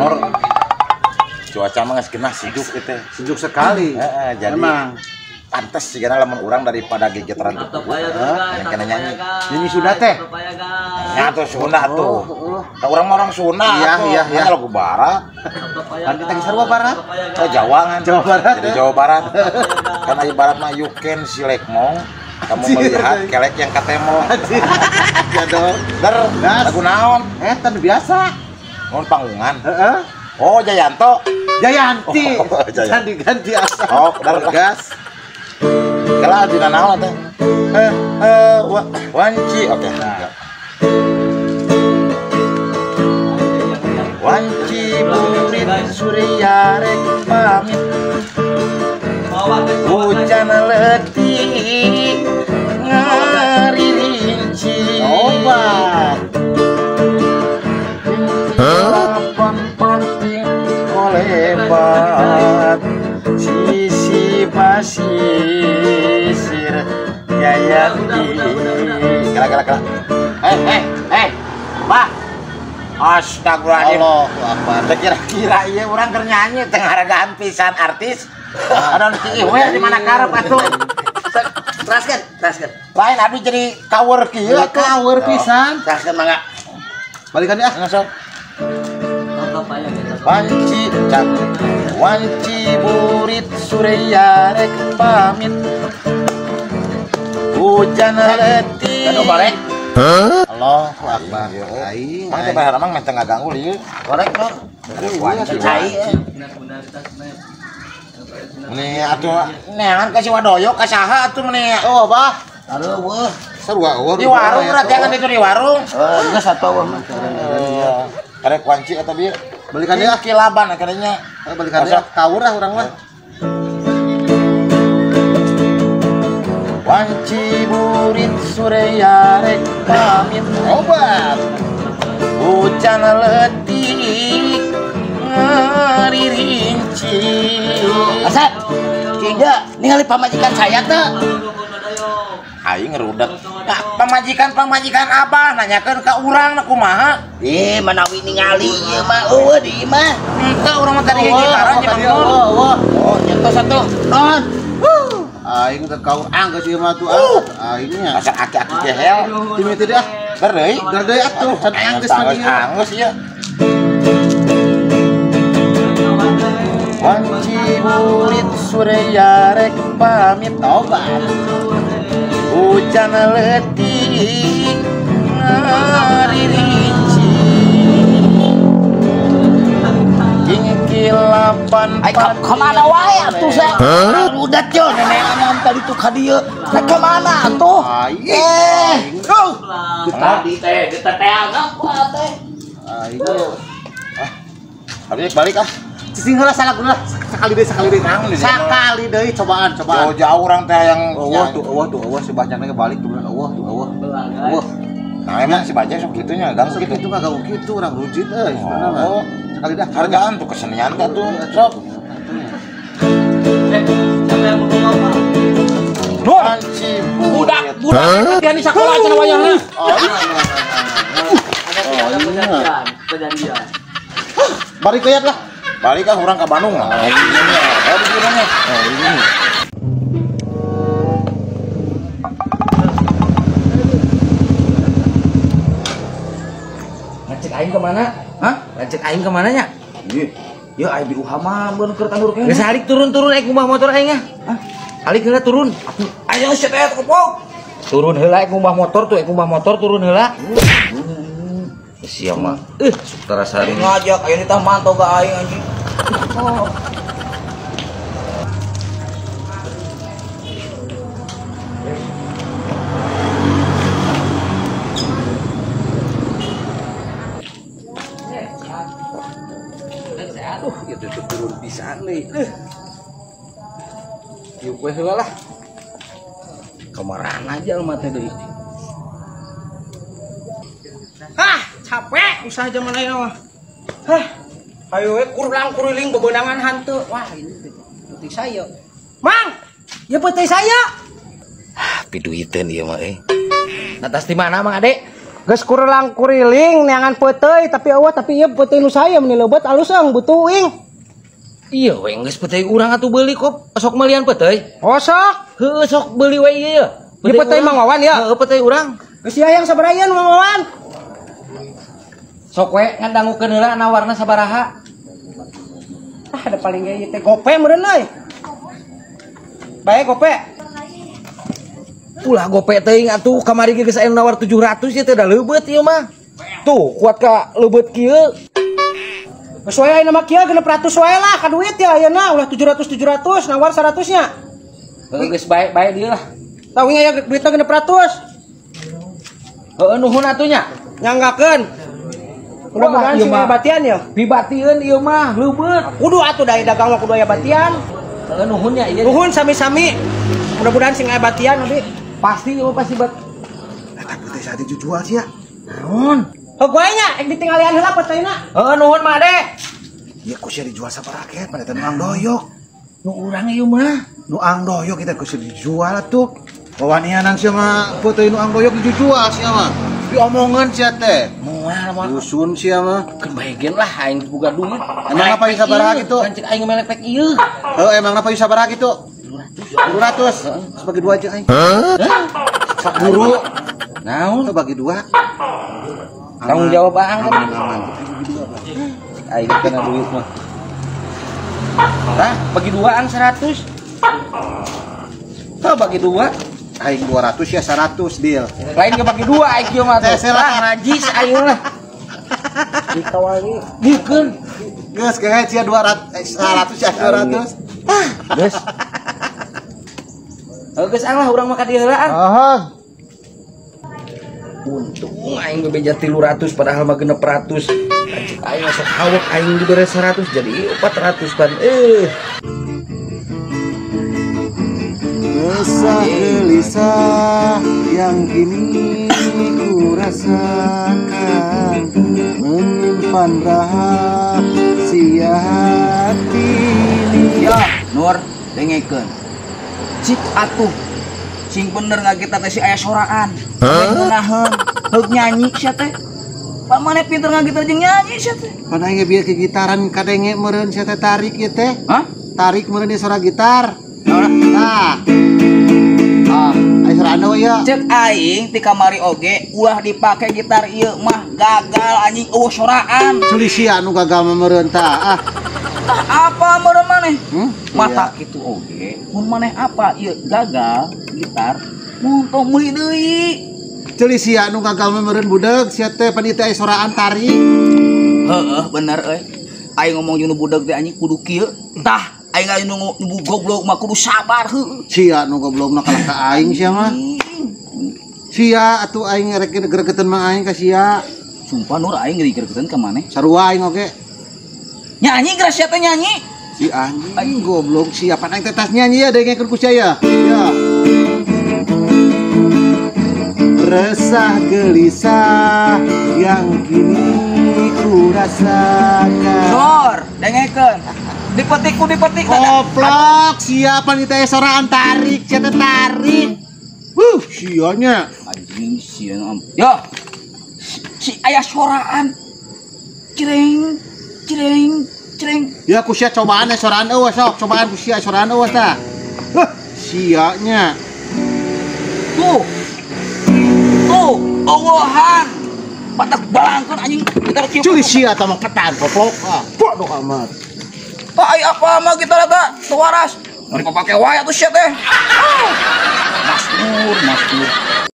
Nur cuaca mah geus genah sejuk ieu. Sejuk sekali. Heeh, jadi emang pantes sih karena lamun urang daripada gegeteran teu yang kena nyanyi. Nyanyi Sunda teh. Nya tuh Sunda tuh. Ka urang mah orang Sunda tuh. Iya, iya. Lagu barat. Kan kita geus sarua barat. Oh, Jawa kan. Jawa Barat. Jadi Jawa Barat. Kan aya barat mah you can select mong. Kamu melihat kelek yang katemo. Ya dong. Der, lagu naon? Eta biasa. Naon panggungan. Heeh. Oh, Jayanto. Jayanti. Oh, Jayanti. Ganti asa. Oh, der gas. Kala dina naon teh? Wanci. Oke. Wanci burit surya rek pamit. Hujan leutik ngaririnci. Obat. Lapan panting kolebat. Sisi pasisir Jayanti. Kala kala kala. Pak. Astagfirullahaladzim. Allahu Akbar. Kira-kira ieu urang keur nyanyi teh ngaragaan pisan artis. Ada nu kieu we di mana karep atuh. Teraskeun, teraskeun. Lain abdi jadi kawur kieu atuh. Kawur pisan. Teraskeun mangga. Balikan ah. Sok. Wanci cak wanci burit surya rek pamit. Hujan leutik. Aduh korek. Allahu Akbar. Aing. Mang teh bayar mang meh teu ngaganggu ieu. Korek mah. Wanci cai. Meni atuh neangan ka si Wadoyo ka saha atuh meni. Oh, bah. Aduh, sarua eueuh. Di warung berarti kan itu di warung. Heeh, geus atuh eueuh mah. Karek wanci eta bieu. Balikan deui ah kilaban akhirnya. Balikan deui kawur ah urang mah. Wanci burit surya rek pamit. Obat. Hujan leutik ngaririnci. Asep, cingga ningali pamajikan saya teh. Aing ngerudet. Nah, pamajikan abah nanyakeun ka urang na kumaha? Ih, manawi ningali ieu mah eueuh di imah. Henteu urang mah tadi gitaran jeung Mang Nur. Oh, nyentuh satu. Non. Aing teh kaur anggeus ieu mah tuh. Aing nya. Asa aki-aki gehel. Timiti deui ah. Ber deui. Ber deui atuh, can anggeus mah ieu. Anggeus ieu. Wanci burit surya rek pamit tobat. Hujan leutik ngaririnci. Kilapan ai ka mana wae atuh saya. Udah teu nenek tadi tuh ka dieu. Rek ka mana atuh? Tadi teh diteteangan ku teh. Aing. Ah. Balik balik ah. Cicing heula salaguna lah sekali deui sekali deui. Sakali deui cobaan cobaan. Jauh-jauh urang teh yang eueuh tuh eueuh tuh eueuh si banyaknya balik tuh eueuh tuh eueuh. Eueuh. Nah emang si Bajai sok gitu nya ganggu gitu. Itu kagak gitu urang rujit euy sebenarnya. Oh, sekali dah hargaan tuh kesenian teh tuh. Sok. Siapa yang mau ngomong? Nur. Budak budak latihan di sekolah cenah wayahna. Oh iya. Kejadian. Balik lihat lah. Balik ah urang ka Bandung lah. Oh, ini. Oh, ini. Oh, ini. Ngecek aing kemana? Hah? Ngecek aing kemana nya? Iya. Ya aing di UH mah beun keur tandur keneh. Geus halik turun-turun aing ngumbah motor aing ah. Hah? Halik heula turun. Ayo sia teh kopok. Turun heula aing ngumbah motor tuh, aing ngumbah motor turun heula. Sia mah. Terasa hari ngajak aing ditah mantau ka aing anjing. Oh. Aduh, itu tuh turun pisan deui. Yuk we heula lah. Kemarahan aja lu mah teh deui. Hah, capek usaha zaman ayeuna mah. Hah. Ayo we kurang kuriling bebenangan hantu. Wah, ini putih saya. Mang, ya putih saya. Ah, piduiteun ieu mah euy. Atas di mana Mang Ade? Geus kurelang kuriling neangan peuteuy tapi eueuh tapi ieu peuteuy nu saya meni leubeut alus eung butuh uing. Iya we geus peuteuy urang atuh beuli kop sok melian peuteuy. Oh sok. Heueuh sok beuli we ieu. Ieu peuteuy Mang Wawan ya? Heueuh peuteuy urang. Geus ieu hayang sabaraha ieu Mang Wawan? Sok we ngandangukeun heula nawarna sabaraha. Ah da paling ge ieu teh gope meureun euy. Bae gope. Ulah gope teuing atuh kamari ge geus aya nawar 700 ieu teh da leubeut ieu mah. Tuh kuat ka leubeut kieu. Geus wae ayeuna mah kieu 600 wae lah ka duit ya ayeuna ulah 700 700 nawar 100 nya. Heuh geus bae-bae dieu lah. Tah wingi aya duitna 600. Heueuh nuhun atuh nya. Nyanggakeun. Mudah-mudahan sing aya batian ya. Bibatieun ieu mah leubeut. Kudu atuh da dagang mah kudu aya batian. Heueuh nuhun nya ieu. Nuhun sami-sami. Mudah-mudahan sing aya batian abi. Pasti ieu pasti bat. Eta peuteuy saha dijual sia? Naon? Heuh wae nya ek ditinggalian heula peuteuy-na. Heueuh nuhun mah de. Ieu ku sia dijual sabaraha raket pada teh nu angdoyok. Nu urang ieu mah. Nu angdoyok kita ku sia dijual atuh. Wawanianan sia mah peuteuy nu angdoyok dijual sia mah. Diomongan sia teh. Moal moal. Dusun sia mah. Keun bae lah aing boga duit. Emang apa sabaraha kitu? Lanceuk aing melek pek ieu. Heuh emang apa sabaraha kitu? 200. 200. Bagi dua aja aing. Sok buru. Naon? Bagi dua. Tanggung jawab aang aman aman. Aing kena duit mah. Tah, bagi dua ang 100. Tah bagi dua. Aing 200 ya 100 deal. Lain ke bagi dua aing kieu mah tuh. Tah najis aing lah. Dikawali. Dikeun. Geus kehe sia 200 100 ya 200. Geus. Geus ang lah urang mah ka dieu heula ang. Heeh. Untung aing bebeja 300 padahal mah 600. Lanceuk aing masuk hawak aing dibere 100 jadi 400 pan. Resah gelisah yang kini ku rasakan menyimpan rahasia hati ini. Ya, Nur, dengekeun. Cik atuh. Sing bener ngagita teh si aya soraan. Ngeunaheun, heug nyanyi sia teh. Pak maneh pinter ngagita jeung nyanyi sia teh. Pan aing ge bieu ke gitaran kadenge meureun sia teh tarik ieu teh. Hah? Tarik meureun suara gitar. Tah. Ah, aya soraan we ya. Cek aing ti kamari oge ulah dipake gitar ieu mah gagal anjing eueuh soraan. Culi sia anu gagal mah meureun tah. Ah. Tah apa meureun maneh? Mata kitu oge mun maneh apa ieu gagal gitar mun tong meuli deui. Ceuli sia anu gagal mah meureun budeug sia teh pan ieu teh aya soraan tarik. Heeh bener euy. Aing ngomong jeung nu budeug teh anjing kudu kieu. Tah aing aya nu goblok mah kudu sabar heueuh. Sia nu goblokna kalah ka aing sia mah. Sia atuh aing rek gregeteun mah aing ka sia. Sumpah Nur aing gregeteun ka maneh. Sarua aing oge. Nyanyi geura sia teh nyanyi. Si anjing goblok sia pan aing teh tas nyanyi ya dengekeun ku sia ya. Ya. Resah gelisah yang kini ku rasakan. Nur, dengekeun. Dipetik ku dipetik. Koplok siapa nih teh soraan tarik, sia teh tarik. Wuh, sianya. Anjing sia. Yo. Si aya soraan. Cireng, cireng, cireng. Ya ku sia cobaan soraan eueuh sok, cobaan ku sia soraan eueuh tah. Huh, sianya. Tuh. Tuh, eueuhan. Batak balangkeun anjing gitar kieu. Culi sia tah mah ketan koplok. Ah, bodoh amat. Pak, ai apa mah gitar eta teu waras. Mun dipake wae atuh sia teh. Mas Nur, Mas Nur.